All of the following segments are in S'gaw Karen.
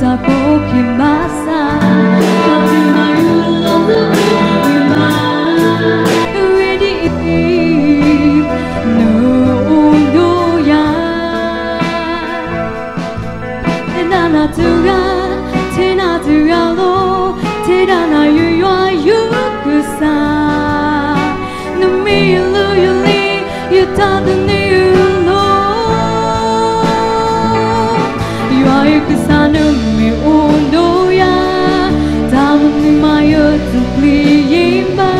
တၢ်ကိးက့ၤဘၣ်ဆၣ်, တၢ်မၤယုၤလီၤသးဝံၤမး, အဝဲဒ်အံၤ, နအိၣ်ဒီးယၤ ထဲဒၣ်နၤတဂၤ, ထဲနၤတဂၤလီၤ, ထဲဒၣ်နၤယွၤယွၤယကစၢ်, နမ့ၢ်ယလၢယလ့, ယတၢ်သန့ၤအလီၢ်, ယွၤယကစၢ်နမ့ၢ်အိၣ်ဒီးယၤ, တၢ်မနုၤမၤယတပျံၤယဘၣ်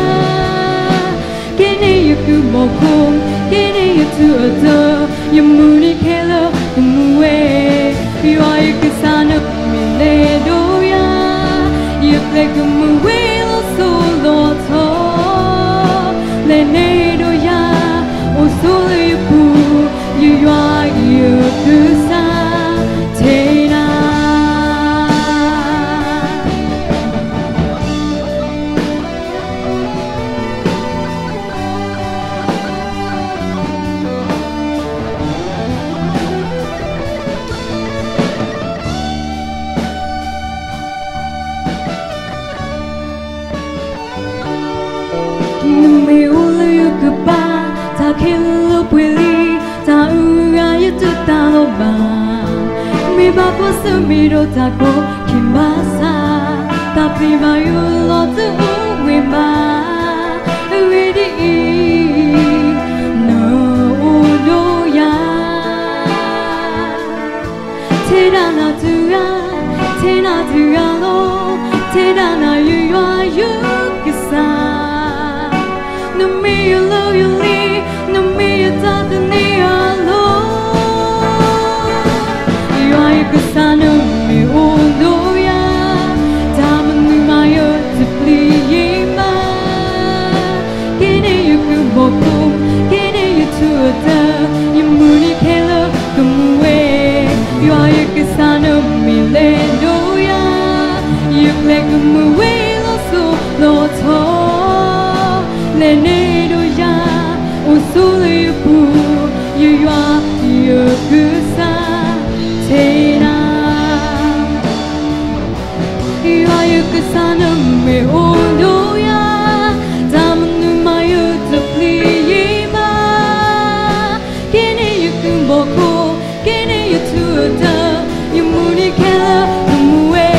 ကဲန့ၣ်ယကုၢ်ဘီခိၣ်, ကဲန့ၣ်ယထူးအတၢၢ်, ယမုၢ်နံၤခဲလၢာ်ကမူဝဲ, ယွၤယကစၢ်နမ့ၢ်လဲၤဒီးယၤ, ယပျဲကမုာ်ဝဲလီၤစိၤလီၤထီ, လဲၤန့ၢ်ဒီးယၤ, အိၣ်ဆိးလၢယပူၤ, ယယွၤယကစၢ်, ထဲဒၣ် နမ့ၢ်အိၣ်လၢယကပၤ, တၢ်ခဲလၢာ်လၢပှဲၤလံ, တၢ်အုၣ်အဂၤယတတၢ်လီၤဘၣ်, မ့ၢ်ဘၣ်ကွၢ်ဆၢၣ်မဲာ်ဒီးတၢ်ကိးက့ၤဘၣ်ဆၣ်, တၢ်သ့ၣ်ဘၣ်ယိၣ်လီၤတအိၣ်ဝဲဘၣ်, အဂ့ၢ်ဒ်အံၤ, နအိၣ်ဒီးယၤ ထဲဒၣ်နၤတဂၤ, ထဲနၤတဂၤလီၤ, ထဲဒၣ်နၤယွၤယွၤယကစၢ်, နမ့ၢ်ယလၢယလ့, နမ့ၢ်ယတၢ်သန့ၤအလီၢ်, ယွၤယကစၢ်နမ့ၢ်အိၣ်ဒီးယၤ, တၢ်မနုၤမၤယတပျံၤယဘၣ် ကဲန့ၣ်ယကုၢ်ဘီခိၣ်, ကဲန့ၣ်ယထူးအတၢၢ်, ယမုၢ်နံၤခဲလၢာ်ကမူဝဲ, ယွၤယကစၢ်နမ့ၢ်လဲၤဒီးယၤ, ယပျဲကမုာ်ဝဲလီၤစိၤလီၤထီ, လဲၤန့ၢ်ဒီးယၤ, အိၣ်ဆိးလၢယပူၤ, ယယွၤယကစၢ်, ထဲဒၣ် ယွၤယကစၢ်နမ့ၢ်အိၣ်ဒီးယၤ, တၢ်မနုၤမၤယတပျံၤယဘၣ်, ကဲန့ၣ်ယကုၢ်ဘီခိၣ်, ကဲန့ၣ်ယထူးအတၢၢ်, ယမုၢ်နံၤခဲလၢာ်ကမူဝဲ,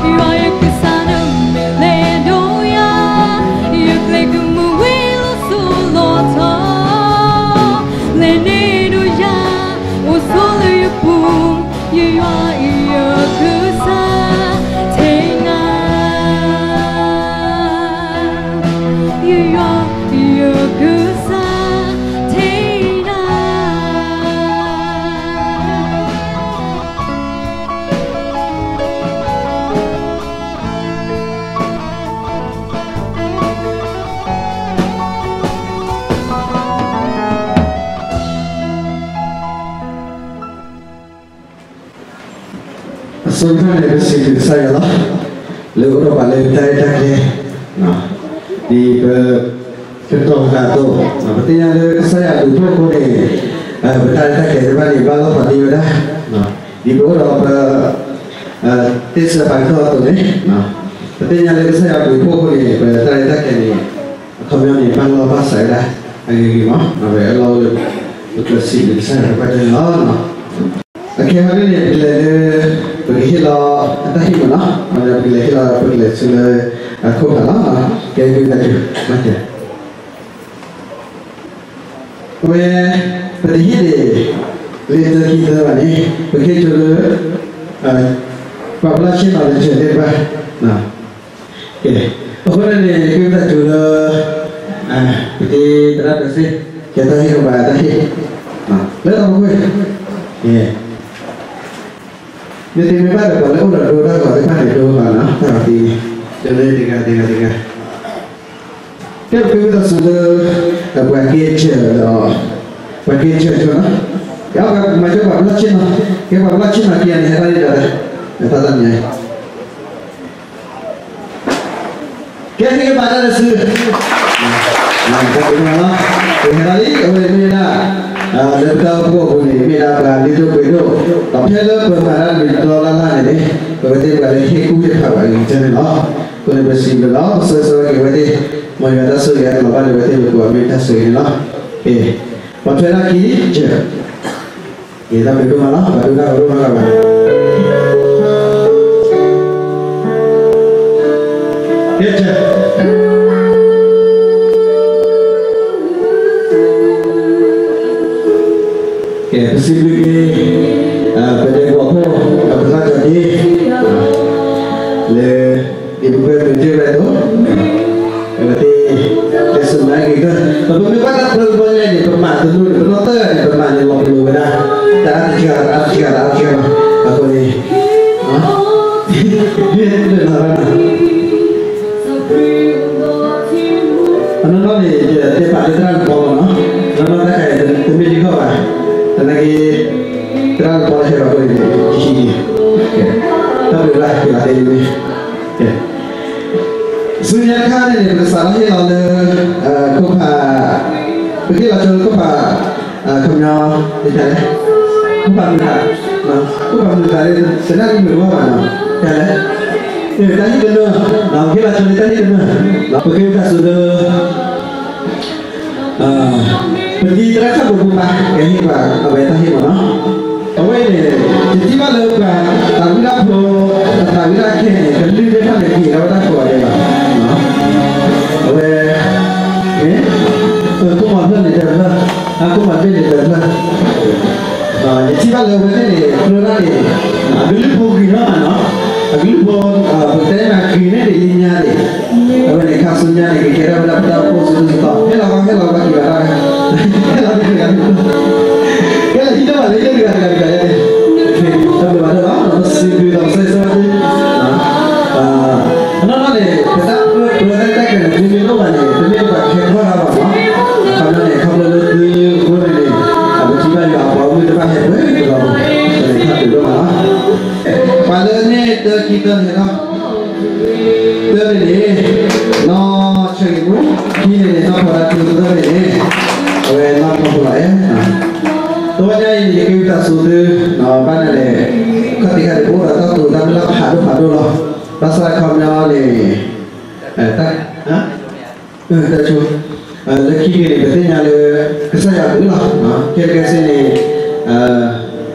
ယွၤယကစၢ်နမ့ၢ်လဲၤဒီးယၤ, ယပျဲကမုာ်ဝဲလီၤစိၤလီၤထီ, လဲၤန့ၢ်ဒီးယၤ, အိၣ်ဆိးလၢယပူၤ, ယယွၤယကစၢ်, ထဲဒၣ် ယယွၤယကစၢ်, ထဲဒၣ် အဆိကတၢၢ်န့ၣ် ပစံးဘျုးကစၢ်ယွၤလီၤ. လၢအိၣ်ဒီးပှၤလၢတၢ်ရဲၣ်တၢ်ကျဲၤ, ဒ်ပ ကတီၤသးအသိး, ပသ့ၣ်ညါလၢကစၢ်ယွၤဘျုးဖှိၣ်အဃိန့ၣ်, ပတၢ်ရဲၣ်တၢ်ကျဲၤတဖၣ်န့ၣ် ဘၣ်လီၤပှၤသ့ဝဲဒၣ်, ဒ်ပအိၣ်ဒီးပ သ့ၣ်စၢၤပာ်ကတီၢ်အသိးန့ၣ်, ပသ့ၣ်ညါလၢကစၢ်ယွၤဘျုးဖှိၣ်အဃိန့ၣ် ပတၢ်ရဲၣ်တၢ်ကျဲၤန့ၣ် အခီပညီန့ၣ် ဘၣ်လီၢ်ဘၣ်စးဝဲဒၣ် အဂ့ၤဂ့ၤမး, အဝဲအလီၢ်အိၣ်လၢ ပစံးဘျုးကစၢ်ယွၤတဖၣ်န့ၣ်လီၤ. အခဲအံၤန့ၣ် ပကလဲၤလၢ ပကဟ့ၣ်လီၤအတၢ်ဟ့ၣ်မးနီၤ, ပကလဲၤဟ့ၣ်လီၤ ပကလဲၤဆူလၢ အခိၣ်ဖးလီၤ. ကဲ ဂ့ၤသးစူၤ, အဝဲ ပတဟ့ၣ်ဒံး လၢတၢ်ခံသၢဘၣ်န့ၣ် ပကဟ့ၣ်ဆိလၢ ပှၤပလီၢ်ဆ့ၣ်နီၤလၢတၢ်သ့ၣ်တဖၣ်, ကဲ, အဃိန့ၣ်န့ၣ် ကဲ ဂ့ၤသးစူၤလၢ ပတသရၣ်ဒိးစ့ၢ် ကဲတၢ်ဟ့ၣ်ကဘၣ်တၢ်ဟ့ၣ် လၢတၢ်မူကွံာ်, ကဲ, မ့တမ့ၢ်ဘၣ်ဒီး ပှၤလၢအိၣ်ဒီးဒိတၢ်ဂီၤသ့ၣ်တဖၣ်န့ၣ် ဒိဘၣ်နီၤ, တၢ်ဂီၤသံန့ၣ် တဂၤတဂၤတဂၤ, ကဲ ပကဲ ဂ့ၤသးစူၤလၢ ပှၤက့ၤစၢၤဒီး ပှၤက့ၤစၢၤဆိနီၤ, ကဲ ပှၤမၤစၢၤပှၤပလီၢ်ဆ့ၣ်နီၤ, ကဲ ပှၤပလီၢ်ဆ့ၣ်နီၤ က့ၤန့ၣ် ဟဲဘၣ်လံဒီး တၢ်သးမံၤ ကဲ ဟ့ၣ်ဂံၢ်ဘါတၢ်ဒီးစု, တၢ်ပနီၤလီၤ, ကဟဲဘၣ်လံ အဝဲန့ၣ်မ့ၢ်ဒၣ် လၢပတၢ်အိၣ်ဖှိၣ်အပူၤန့ၣ် မ့ၢ်ဒၣ်ပှၤလုၢ်ဒိၣ်ပှ့ၤဒိၣ်, ဒီးဖဲလၢပမၤတၢ်တမံၤတတီလၢ်လၢ်န့ၣ်န့ၣ် ပဝဲသ့ၣ်ပှၤလၢဟ့ၣ်ကူၣ်ဟ့ၣ်ဖးပှၤအံၤန့ၣ်လီၤ. အဃိန့ၣ် ပစံးဘျုးလီၤ ပဆၢဂ့ၤဆၢဝါက့ၤဝဲသ့ၣ်, မ်ယွၤတၢ်ဆိၣ်ဂ့ၤအကလီၤဘၣ်လၢဝဲသ့ၣ်လၢပှၤမ့ၢ်တၢ်ဆိၣ်ဂ့ၤန့ၣ်လီၤ. ပှၤထွဲဒၣ်ခံကၢၢ် ကဲ တၢ်ဘျုးဒိၣ်မးလီၤ, ပှၤဒိၣ်တၢ်ဂီၤဒိၣ်မးလီၤဘၣ်. ကဲ ကဲ ပစံးဘျုးက့ၤ ပဒဲကဝီၤဖိ ဒီးပသရၣ်ကၠီၤဒ့ လၢ ဒ်ပကွဲမုာ်တ့ၢ်ဝဲအသိး အဝဲသ့ၣ် ကဲစၢၤမၤဂ့ၤကတၢၢ် ဒီးပမ့ၢ်ကွၢ်တၢ်တဘျီတဘျီညါန့ၣ် ပမၤတလိၣ်န့ၣ် ပနီၢ်တၢ်ဂၤန့ၣ် ပမၤန့ၣ်လီၤပလိာ်ဝဲဒၣ် တၢ်အါတက့ၢ် တၢ်အါတက့ၢ် တၢ်အါတက့ၢ်ဘၣ် အဃိန့ၣ် အနီၢ်နီၢ်န့ၣ် ယတဲပာ်လၢသရၣ်ကပီၤလီၤနီၤ, နီၢ်နီၢ်တၢ်ခါအံၤ တမ့ၢ်ယဂီၢ်ဘၣ်, သနာ်က့ သရၣ်ကပီၤလၢဟဲဘၣ်အဃိန့ၣ် ယဟံးန့ၣ် တၢ်ဘျုးလၢ် ယဘၣ်တဲန့ၣ် ဆူညါတခါန့ၣ် ပကစးထီၣ်ဟ့ၣ်လီၤလၢ ခိၣ်ဖး, ပကဟ့ၣ်လီၤဆိလၢခိၣ်ဖး ခီပညီ ဒ်လဲၣ်, ခိၣ်ဖးမုာ်သး, ခိၣ်ဖးမုာ်သးလၢ တနၢ်မုာ်တဝီဘၣ်နီၤ, ဒ်လဲၣ်, တၢ်ဟ့ၣ်တနၢ်, ပကဟ့ၣ်လီၤဆိလၢတၢ်ဟ့ၣ်တနၢ်, ပကဟ့ၣ်တၢ်စူၤလၢ ပတံၤသရၣ်ခၣ်ဖိပူၤပၢ် ကဟ့ၣ်ပှၤအဝဲတၢ်ဟ့ၣ်မးနီၤ, အဝဲန့ၣ် ယထံၣ်ဘၣ်လၢပှၤသးဝံၣ်တၢ်ဖိ, သးဝံၣ်တၢ်ခဲန့ၣ် ကလုၢ်သ့ၣ်တဖၣ်န့ၣ် က့ၤထီၣ်ဝဲတၢ်ကိးဂၤဒဲးလီၤ, အဝဲ မ့ၢ် ကိၣ်မီၤဖျၢၣ်န့ၣ်တဖျၢၣ်, ကိၣ်မီၤဘ့ၣ်န့ၣ်တဖျၢၣ် ယထံၣ်ဘၣ်လၢအဝဲသ့ၣ်န့ၣ် ကြၢးတၢ်န့ၣ် အကလုၢ်ဖိဂ့ၤထီၣ်မးနီၤ, အကလုၢ်ဖိ ပတဲမးဂ့ၤန့ၢ်ဒံးလၢညါန့ၣ်, အဝဲန့ၣ်ခါဆူညါန့ၣ် ကကဲထီၣ်ဝဲဒၣ်ပတၢ်အိၣ်ဖှိၣ်စုဒုၣ်စုတီၤ, ဟဲလီၤဝဲ ဟဲလီၤဝဲက့ၤဘၣ်တၢ်, ဟဲလီၤဝဲက့ၤဘၣ်, ကဲလၢဟံးထီၣ်ဘၣ်လၢယဲၢ်တဂၤတဂၤတဂၤန့ၣ်, တၢ်ဘျုးဘၣ်ဒိၣ်လီၤ, ပစံးဘျုးဒီးပဆၢဂ့ၤဆၢဝါသု အနီၢ်နီၢ်န့ၣ် ပတၢ်ပၢတၢ်တဲာ်န့ၣ် သုမ့ၢ်လိၣ်ဘၣ်န့ၣ် ပမ့ၢ်ပှၤခဲထီၣ်တၢ်ဘၣ်မး, အခီပညီန့ၣ် ခီဖျိလၢသုအဃိန့ၣ်န့ၣ် ပထံၣ်ဘၣ်ယွၤအပှၤမုၣ်တဖၣ်ဟဲပှဲၤကဒီး, ပန့ၣ်ခါပၢၤဒိၣ်မးလီၤ, ပှၤလၢန့ၣ်တၢခံတၢန့ၣ်လီၤ, တၢန့ၣ်န့ၣ် နီၢ်ဆၢဂ့ၤမူ, ခံန့ၣ်န့ၣ် နီၢ်ဖီဒၣ်ထူ, သၢန့ၣ်န့ၣ် အဝဲနီၢ်ဖီဖိလီၤအဲၣ် တဝီညါအံၤန့ၣ် ယကဟ့ၣ်တၢ်စူၤသု, ဘၣ်နၤလဲၣ်, ခီၣ်ထံးခါန့ၣ် ပအိၣ်ဒီးတၢ်တိာ်တၢ်မုၢ်လၢ်ဖးဒိၣ်ဖးဒိၣ်လီၤ, ဘၣ်ဆၣ်ခီပညီန့ၣ် တၢ် တၢ်ဆိ, လၢခံန့ၣ် ပသ့ၣ်ညါလၢ ကစၢ်ယွၤအဘျုးလီၤ, ခဲကဲစ့ၢ်န့ၣ် ပ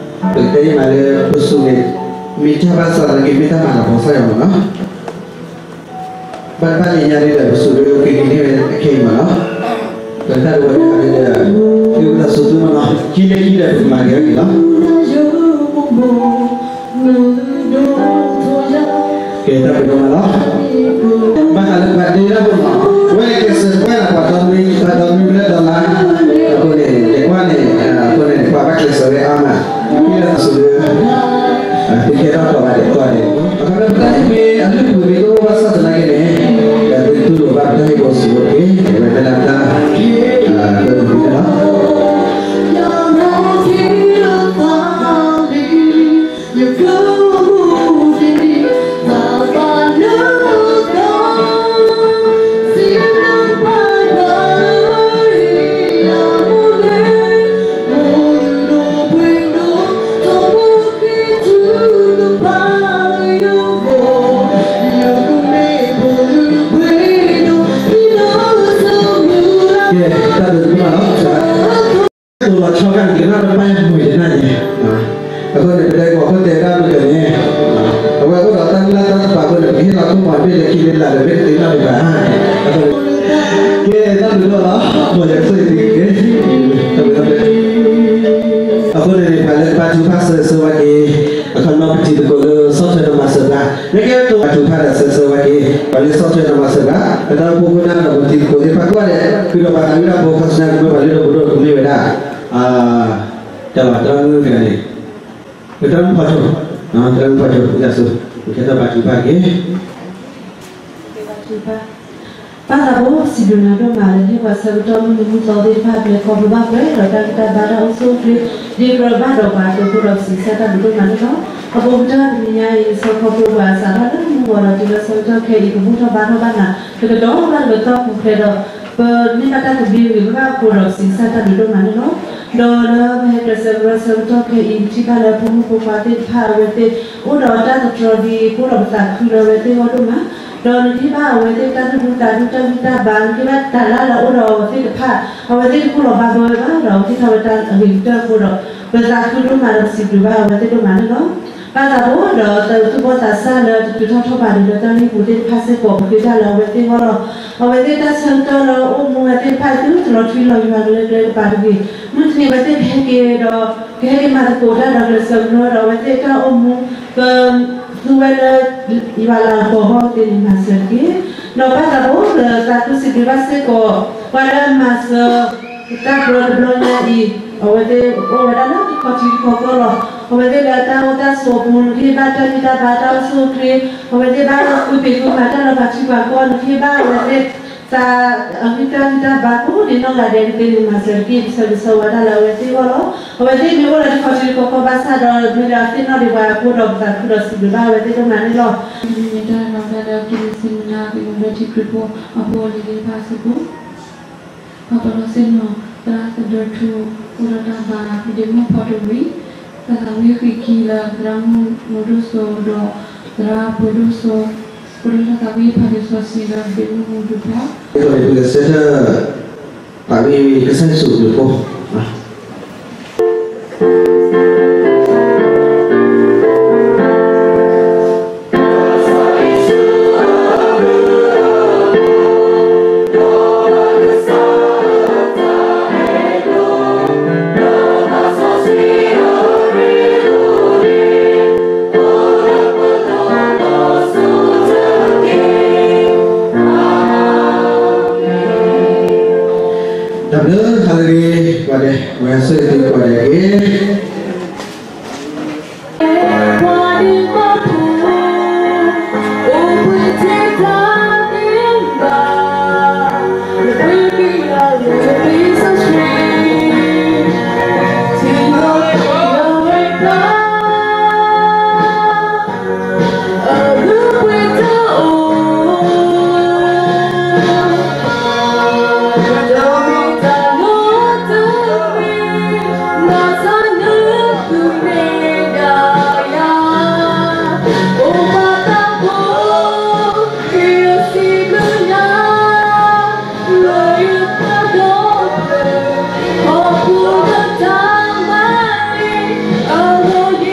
ကတဲန့ၢ်မးလၢ ပစူၤန့ၣ် မ့ၢ်တၢ်ဘၣ်ဆၣ်သနာ်က့ မ့ၢ်တၢ်မၤလၤကပီၤကစၢ်ယွၤမးနီၤ ဘၣ်တဘၣ်လၢညါဒ်ဒီး ပစူးဒုးက့ၤက့ၤန့ၢ်ဝဲအခဲအံၤမးနီၤ, ပတၢ်ဒိးဝဲဒၣ်ဒီး ဒုးဝဲဒၣ်စူးသုမးနီၤ, ခံလၢခံဒီး ပကမၤက့ၤဝဲန့ၣ်လီၤ. ကဲ တၢ်ဘျုးဒိၣ်မးလီၤ. ဘၣ်ဃးလၢပှၤဒ့တၢ်ဖိမး, ဝဲက့ၤစၢးကွၢ်လၢပှၤဒီမံၤ ပှၤဒီမံၤဘျၢဒီလါ, အဃိန့ၣ် ယကွၢ်န့ၣ် အဃိန့ၣ် ပှၤဘၣ်ကျဲးစၢးဝဲအါမး, ဟ့ၣ်လီၤစူးဒုး သုကဲထီၣ်ကီးဘၣ်ဒဲးကီးဒဲး, အခီပညီပတၢ်ဟ့ၣ်မ့ၢ်အလုၢ်အပှ့ၤမ့ၢ်တအိၣ်ဘၣ်ဆၣ်သနာ်က့န့ၣ်, ဒီးသုတူၢ်လိာ်ဘၣ်ပတၢ်ဟ့ၣ်ဖိစံးဖိတက့ၢ်, အဝဲမ့ၢ်ဒၣ်ပတၢ် လၢပမံၤလီၤ. ကဲ တၢ်ဘျုးဒိၣ်မးလီၤ. သိးလီၤဆီခါန့ၣ် ကနၣ်တပၢ်မုာ်ယနၢ်ယဲ, အဃိန့ၣ် ပဒဲကဝီၤဖိတဲဒၣ်မုာ်ကန့ၣ်, အဝဲအိၣ်ဒီးတၢ်မုၢ်လၢ်တၢ်သပှၢ်အဃိန့ၣ် ပကဟ့ၣ်လီၤခိၣ်မီၤဘ့ၣ်လၢခံလၢလၢ်လၢဘ့ၣ်တသ့နီတဂၤ, အဃိန့ၣ် ကဲ တၢ်ဘျုးဒိၣ်လီၤ, မ်ယွၤဆိၣ်ဂ့ၤသုဂ့ၤ, တၢ်ဘျုးဒိၣ်လီၤ. အဃိန့ၣ်န့ၣ် ပှၤလၢကဘါထုကဖၣ်ဆၢဂ့ၤဆၢဝါက့ၤ, အခီပညီပတံၤသကိးလၢဆီၣ်ထွဲနီၢ်မၤစၢၤပှၤ, လၢကဲသိးဘါထုကဖၣ်ဒီးဆၢဂ့ၤဆၢဝါက့ၤ ပှၤလၢဆီၣ်ထွဲနီၢ်မၤစၢၤပှၤ, ပတၢ်အိၣ်ဖှိၣ်ခိၣ်နၢ်ဒီးပတံၤသကိးသ့ၣ်တဖၣ်ကိးဂၤဒဲး, ဃုာ်ဒီးပှၤသးဝံၣ်တၢ်ဖိခီဆူညါ ကမ့ၢ်ပှၤလုၢ်ဒိၣ်ပှ့ၤဒိၣ်ကမ့ၢ်ဝဲဒၣ် တၢ်လီၤတၢ်မုၢ်တဂၤန့ၣ်, ပတၢ်မုၢ်ဖီဆိ, တၢ်မုၢ်ဖီဆိ ဝံသးစူၤ, ပကဲထီၣ်ဘါထုကဖၣ်တက့ၢ်. ပၢ်သးဘိ စံးဘျုးနၤဒိၣ်မးလၢဟ့ၣ်ပှၤဆၢကတီၢ်မုၢ်နံၤမုၢ်သီသ့ၣ်တဖၣ် ပျဲၢ်ခီဖျိဘၣ်ပှဲၤဒီးတၢ်ဂံၢ်တၢ်ဘါတၢ်အိၣ်ဆူၣ်အိၣ်ချ့, ဒ်ကြၢးဘၣ်ဒီးပှၤအသိးအဃိဒီး ပစံးဆၢတၢ်ဘျုးဒိၣ်မးန့ၣ်လီၤ. အပူၤကတၢၢ်တနံၤညါအံၤ ဆၢခီဖျိပှၤစးထီၣ်လၢမုၢ်ဂီၤဒီးတုၤလၢဆၢကတီၢ်ခဲအံၤ ပဘူၣ်ထီၣ်ဘါထီၣ်ဘၣ်နၤ တကတီၢ်ဘၣ်တကတီၢ်ပူၤဖျဲးဒီး ပမ့ၢ်ဘၣ်တၢ်သဘျ့ဂ့ၤဘၣ်အဃိဒီး ပစံးကစၢ်တၢ်ဘျုးဒိၣ်မးန့ၣ်လီၤ. ဒီးလၢပဟဲကျဲးစၢးကရၢဆၢကတီၢ်ခဲအံၤ ပထံၣ်ဘၣ်လၢဖိမုၣ်ဖိခွါသ့ၣ်တဖၣ် အဝဲသ့ၣ်အိၣ်ဒီးတၢ်သတြီၤဒ် ကအိၣ်ဒီးပသးခုလၢအဝဲသ့ၣ်အဂီၢ်ဒိၣ်မး, ဒီးနကဟ့ၣ်ဘၣ်အဝဲသ့ၣ်တၢ်သူၣ်ဒူသးဒူ တၢ်ဂံၢ်တၢ်ဘါ နကဟ့ၣ်ဘၣ်တၢ်လၢလၢအိၣ်ဒီးအဝဲသ့ၣ်တဖၣ် အဝဲသ့ၣ်တကိၢ်လီၤဘၣ်ဘၢဝဲဘၣ် ဒီးဟ့ၣ်ထီၣ်ဝဲတၢ်အဂ့ၤကတၢၢ်အဃိဒီး ပသးခုဒိၣ်မးဒီးပစံးဘျုးဘၣ်အဝဲသ့ၣ်ဒိၣ်မးန့ၣ်လီၤ. ဘၣ်သးဘိဒီး တၢ်သူၣ်ဘီၣ်သးစၢ်လၢတတုၤထီၣ်ထီၣ်ဘးဒံးလၢတၢ်ဂ့ၢ်ပူၤသ့ၣ်တဖၣ်စ့ၢ်ကီး ပဃ့တၢ်လၢအဝဲသ့ၣ်အဂီၢ်လီၤ. အဝဲသ့ၣ်တၢ်ဆၢကတီၢ်လၢအိၣ်မူဝဲသ့ၣ်တဖၣ် သုတလီၤထွံလီၤယွၤကလဲာ်ကျဲကပၤတဂ့ၤ, မုၢ်တနံၤအဝဲသ့ၣ်ကဟဲက့ၤဒီး ကဟဲက့ၤမၤသကိးတၢ်ဒီးကျဲးစၢးကရၢဒီး အဝဲသ့ၣ်တၢ်အိၣ်မူ က သူဝဲလၢ ယွၤလၤကပီၤအဂီၢ်သ့ၣ်န့ၣ် မၤစၢၤတက့ၢ်. ဒီးဘၣ်သးဘိဒီး သးခုစံးဘျုးဘၣ်စ့ၢ်ကီး ပှၤလၢမၤစၢၤ တၢ်ကရၢတဘျီညါအံၤ အဝဲသ့ၣ်အိၣ်ဝဲဒၣ်လၢတခီထံတခီကီၢ်လီၤ. အဝဲသ့ၣ်လၢတၢ်အိၣ်တၢ်ဆိးအပူၤ နကဟ့ၣ်ဘၣ်တၢ်ဂံၢ်တၢ်ဘါ တၢ်အိၣ်ဆူၣ်အိၣ်ချ့, အဝဲသ့ၣ်ဘၣ်ဃုပ့ၤဃုမၤတၢ်လၢပှၤထံပှၤကီၢ် နကဟ့ၣ်ဘၣ်အဝဲသ့ၣ် သးအဂံၢ်တၢ်ဂံၢ်တၢ်ဘါကိးဒံးနီၢ်ဂၤဒဲးကသ့န့ၣ် မၤစၢၤတက့ၢ် ပဆၢဂ့ၤဆၢဝါတၢ်လၢအဝဲသ့ၣ်အဂီၢ်လီၤ. အဝဲသ့ၣ်မ့ၢ်အိၣ်လၢတခီထံတခီကီၢ်ဘၣ်ဆၣ်ဒီး မ့ၢ်လၢအသ့ၣ်နီၣ်ဒံးပှၤအဃိဒီး ပသးခုဒီးစံးဘျုးဘၣ်အဝဲသ့ၣ်ဒိၣ်မးန့ၣ်လီၤ. မ့ၢ်တၢ်လီၤတၢ်လၢက့ၤဆ့မနၤ က့ၤမူလၢထံခရံာ်ဖိ အဖိအလံၤသ့ၣ်တဖၣ်အစုပူၤ ပှၤပလီၢ်ဆ့ၣ်နီၤ သရၣ်သဒၢထူ အိၣ်ဒီးတၢ်ဘါ ဒ့မုၣ်ဖီတဝံၤ တၢ်သးဝံၣ်ဃံးခံလၢသရၣ်မုၣ်မူဒိၣ်စိဒီး သရၣ်ပၢဒိၣ်စိ အိၣ်ဒီးတၢ်သးဝံၣ်ဖးဒိၣ်စီဆှံလၢဒ့မုၣ်မူဒိၣ်ဖီ ပကဆၢထၢၣ် သးဝံၣ်ကစၢ်ယ့ၣ်ၡူးခရံာ်ဖိ တၢ်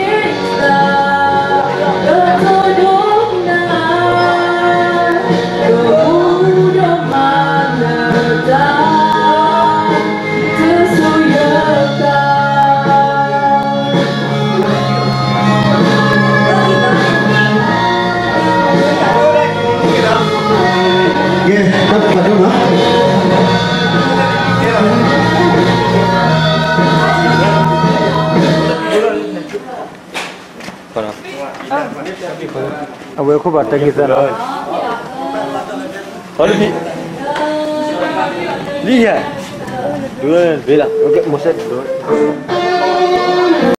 ဘျုး ဟါလ့လူယၤ ပှၤဒဲး ဝဲဆိၣ်ဂ့ၤသုကိးဂၤဒဲးတက့ၢ်.အဝဲခိၣ်ဘၣ်တၢ်ခံသၢလီၤ. လံယၤ, ဒ်လီၤ, မစဲဒ်